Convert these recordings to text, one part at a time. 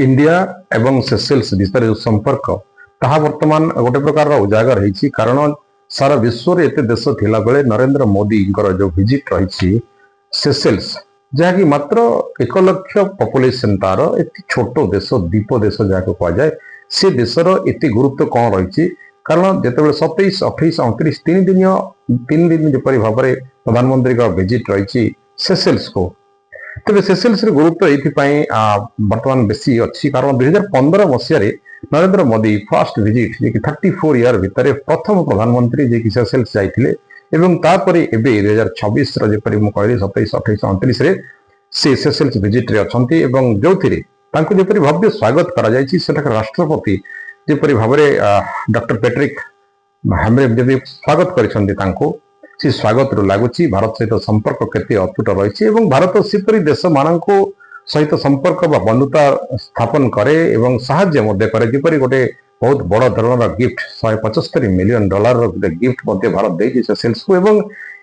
India ଏବଂ Seychelles ଭିତରେ ଯୋଉ ସମ୍ପର୍କ, ତାହା ବର୍ତ୍ତମାନ ଗୋଟେ ପ୍ରକାରର ଉଜାଗର ହେଇଛି। କାରଣ ସାରା ବିଶ୍ୱରେ ଏତେ ଦେଶ ଥିଲାବେଳେ ନରେନ୍ଦ୍ର ମୋଦିଙ୍କର ଯୋଉ ଭିଜିଟ ରହିଛି ସେସେଲ୍ସ, ଯାହାକି ମାତ୍ର 1 ଲକ୍ଷ ପପୁଲେସନ ତାର, ଏତେ ଛୋଟ ଦେଶ, ଦ୍ୱୀପ ଦେଶ ଯାହାକୁ କୁହାଯାଏ, ସେ ଦେଶର ଏତେ ଗୁରୁତ୍ୱ କଣ ରହିଛି? କାରଣ ଯେତେବେଳେ 27, 28, 29 3 ଦିନ ଯେପରି ଭାବରେ ପ୍ରଧାନମନ୍ତ୍ରୀଙ୍କ ଭିଜିଟ ରହିଛି ସେସେଲ୍ସକୁ। ତେବେ ସେସେଲ୍ସର ଗୁରୁତ୍ୱ ଏଇଥିପାଇଁ ବର୍ତ୍ତମାନ ବେଶୀ ଅଛି, କାରଣ 2015 ମସିହାରେ ନରେନ୍ଦ୍ର ମୋଦି ଫାଷ୍ଟ ଭିଜିଟ, ଯିଏକି 34 ଇୟର ଭିତରେ ପ୍ରଥମ ପ୍ରଧାନମନ୍ତ୍ରୀ ଯିଏକି ସେସେଲ୍ସ ଯାଇଥିଲେ ଏବଂ ତାପରେ ଏବେ 2026ର ଯେପରି ମୁଁ କହିଲି, 27, 28, 29ରେ ସେ ସେସେଲ୍ସ ଭିଜିଟରେ ଅଛନ୍ତି ଏବଂ ଯୋଉଥିରେ ତାଙ୍କୁ ଯେପରି ଭବ୍ୟ ସ୍ୱାଗତ କରାଯାଇଛି, ସେଠାକାର ରାଷ୍ଟ୍ରପତି ଯେପରି ଭାବରେ ଡକ୍ଟର ପେଟ୍ରିକ ହାମରେ ଯଦି ସ୍ୱାଗତ କରିଛନ୍ତି ତାଙ୍କୁ, ସେ ସ୍ୱାଗତରୁ ଲାଗୁଛି ଭାରତ ସହିତ ସମ୍ପର୍କ କେତେ ଅତୁଟ ରହିଛି ଏବଂ ଭାରତ ସେପରି ଦେଶମାନଙ୍କୁ ସହିତ ସମ୍ପର୍କ ବା ବନ୍ଧୁତା ସ୍ଥାପନ କରେ ଏବଂ ସାହାଯ୍ୟ ମଧ୍ୟ କରେ। ଯେପରି ଗୋଟେ ବହୁତ ବଡ ଧରଣର ଗିଫ୍ଟ, 175 ମିଲିୟନ ଡଲାରର ଗୋଟେ ଗିଫ୍ଟ ମଧ୍ୟ ଭାରତ ଦେଇଛି ସେସେଲ୍ସକୁ। ଏବଂ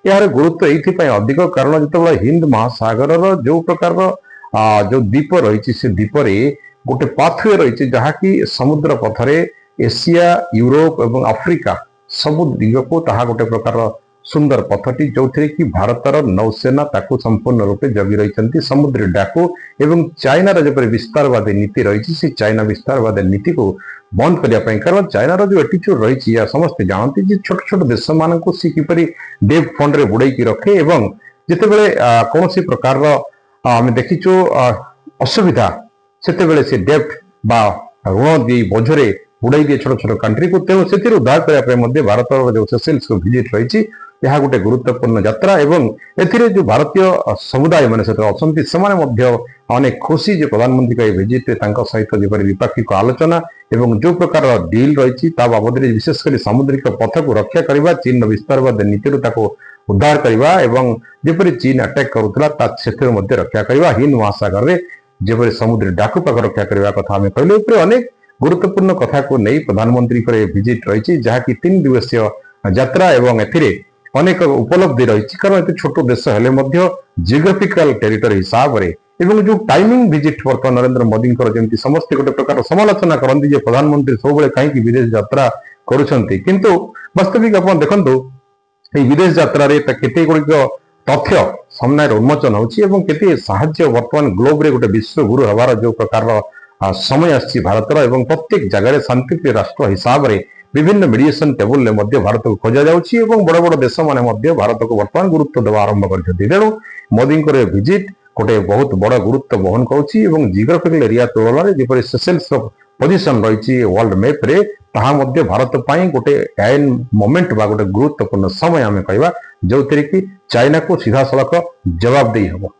ଏହାର ଗୁରୁତ୍ୱ ଏଇଥିପାଇଁ ଅଧିକ, କାରଣ ଯେତେବେଳେ ହିନ୍ଦ ମହାସାଗରର ଯୋଉ ପ୍ରକାରର ଯୋଉ ଦ୍ୱୀପ ରହିଛି, ସେ ଦ୍ୱୀପରେ ଗୋଟେ ପାଥୱେ ରହିଛି, ଯାହାକି ସମୁଦ୍ର ପଥରେ ଏସିଆ, ୟୁରୋପ ଏବଂ ଆଫ୍ରିକା ସବୁ ଦିଗକୁ ତାହା ଗୋଟେ ପ୍ରକାରର ସୁନ୍ଦର ପଥଟି, ଯୋଉଥିରେ କି ଭାରତର ନୌସେନା ତାକୁ ସମ୍ପୂର୍ଣ୍ଣ ରୂପେ ଜଗି ରହିଛନ୍ତି ସମୁଦ୍ର ଡାକୁ ଏବଂ ଚାଇନାର ଯେପରି ବିସ୍ତାରବାଦୀ ନୀତି ରହିଛି, ସେ ଚାଇନା ବିସ୍ତାରବାଦୀ ନୀତିକୁ ବନ୍ଦ କରିବା ପାଇଁ। କାରଣ ଚାଇନାର ଯୋଉ ଆଟିଚ୍ୟୁଡ ରହିଛି, ଏହା ସମସ୍ତେ ଜାଣନ୍ତି ଯେ ଛୋଟ ଛୋଟ ଦେଶମାନଙ୍କୁ ସେ କିପରି ଡେବ୍ଟ ଫଣ୍ଡରେ ବୁଡେଇକି ରଖେ ଏବଂ ଯେତେବେଳେ କୌଣସି ପ୍ରକାରର ଆମେ ଦେଖିଛୁ ଅସୁବିଧା, ସେତେବେଳେ ସେ ଡେବ୍ଟ ବା ଋଣ ଦେଇ ବୋଝରେ ବୁଡେଇ ଦିଏ ଛୋଟ ଛୋଟ କଣ୍ଟ୍ରିକୁ। ତେଣୁ ସେଥିରୁ ଉଦ୍ଧାର କରିବା ପାଇଁ ମଧ୍ୟ ଭାରତର ଯୋଉ ସେସେଲ୍ସ ଭିଜିଟ ରହିଛି, ଏହା ଗୋଟେ ଗୁରୁତ୍ୱପୂର୍ଣ୍ଣ ଯାତ୍ରା। ଏବଂ ଏଥିରେ ଯୋଉ ଭାରତୀୟ ସମୁଦାୟ ମାନେ ସେଥିରେ ଅଛନ୍ତି, ସେମାନେ ମଧ୍ୟ ଅନେକ ଖୁସି ଯେ ପ୍ରଧାନମନ୍ତ୍ରୀଙ୍କ ଏହି ଭିଜିଟରେ ତାଙ୍କ ସହିତ ଯେପରି ଦ୍ୱିପାକ୍ଷିକ ଆଲୋଚନା ଏବଂ ଯୋଉ ପ୍ରକାରର ଡିଲ୍ ରହିଛି ତା ବାବଦରେ, ବିଶେଷ କରି ସାମୁଦ୍ରିକ ପଥକୁ ରକ୍ଷା କରିବା, ଚୀନର ବିସ୍ତାରବାଦ ନୀତିରୁ ତାକୁ ଉଦ୍ଧାର କରିବା ଏବଂ ଯେପରି ଚୀନ ଆଟାକ୍ କରୁଥିଲା ତା ସେଥିରୁ ମଧ୍ୟ ରକ୍ଷା କରିବା, ହିନ୍ଦ ମହାସାଗରରେ ଯେପରି ସମୁଦ୍ର ଡାକୁ ପାଖ ରକ୍ଷା କରିବା କଥା ଆମେ କହିଲେ, ଉପରେ ଅନେକ ଗୁରୁତ୍ୱପୂର୍ଣ୍ଣ କଥାକୁ ନେଇ ପ୍ରଧାନମନ୍ତ୍ରୀଙ୍କର ଏହି ଭିଜିଟ ରହିଛି, ଯାହାକି 3 ଦିବସୀୟ ଯାତ୍ରା ଏବଂ ଏଥିରେ ଅନେକ ଉପଲବ୍ଧି ରହିଛି। କାରଣ ଏତେ ଛୋଟ ଦେଶ ହେଲେ ମଧ୍ୟ ଜିଓଗ୍ରାଫିକାଲ ଟେରିଟୋରି ହିସାବରେ ଏବଂ ଯୋଉ ଟାଇମିଂ ଭିଜିଟ ବର୍ତ୍ତମାନ ନରେନ୍ଦ୍ର ମୋଦିଙ୍କର, ଯେମିତି ସମସ୍ତେ ଗୋଟେ ପ୍ରକାର ସମାଲୋଚନା କରନ୍ତି ଯେ ପ୍ରଧାନମନ୍ତ୍ରୀ ସବୁବେଳେ କାହିଁକି ବିଦେଶ ଯାତ୍ରା କରୁଛନ୍ତି, କିନ୍ତୁ ବାସ୍ତବିକ ଆପଣ ଦେଖନ୍ତୁ, ଏଇ ବିଦେଶ ଯାତ୍ରାରେ ତା କେତେ ଗୁଡ଼ିକ ତଥ୍ୟ ସାମ୍ନାରେ ଉନ୍ମୋଚନ ହଉଛି ଏବଂ କେତେ ସାହାଯ୍ୟ। ବର୍ତ୍ତମାନ ଗ୍ଲୋବରେ ଗୋଟେ ବିଶ୍ୱଗୁରୁ ହେବାର ଯୋଉ ପ୍ରକାରର ସମୟ ଆସିଛି ଭାରତର ଏବଂ ପ୍ରତ୍ୟେକ ଜାଗାରେ ଶାନ୍ତିପ୍ରିୟ ରାଷ୍ଟ୍ର ହିସାବରେ ବିଭିନ୍ନ ମିଡିଏସନ ଟେବୁଲରେ ମଧ୍ୟ ଭାରତକୁ ଖୋଜା ଯାଉଛି ଏବଂ ବଡ ବଡ ଦେଶମାନେ ମଧ୍ୟ ଭାରତକୁ ବର୍ତ୍ତମାନ ଗୁରୁତ୍ୱ ଦେବା ଆରମ୍ଭ କରିଛନ୍ତି। ତେଣୁ ମୋଦିଙ୍କର ଏ ଭିଜିଟ ଗୋଟେ ବହୁତ ବଡ ଗୁରୁତ୍ୱ ବହନ କରୁଛି ଏବଂ ଜିଓଗ୍ରାଫିକାଲ ଏରିଆ ତୁଳନାରେ ଯେପରି ସେସେଲ୍ସର ପୋଜିସନ ରହିଛି ୱାର୍ଲଡ ମ୍ୟାପରେ, ତାହା ମଧ୍ୟ ଭାରତ ପାଇଁ ଗୋଟେ ଆଇନ ମୋମେଣ୍ଟ ବା ଗୋଟେ ଗୁରୁତ୍ୱପୂର୍ଣ୍ଣ ସମୟ ଆମେ କହିବା, ଯୋଉଥିରେ କି ଚାଇନାକୁ ସିଧାସଳଖ ଜବାବ ଦେଇ ହେବ।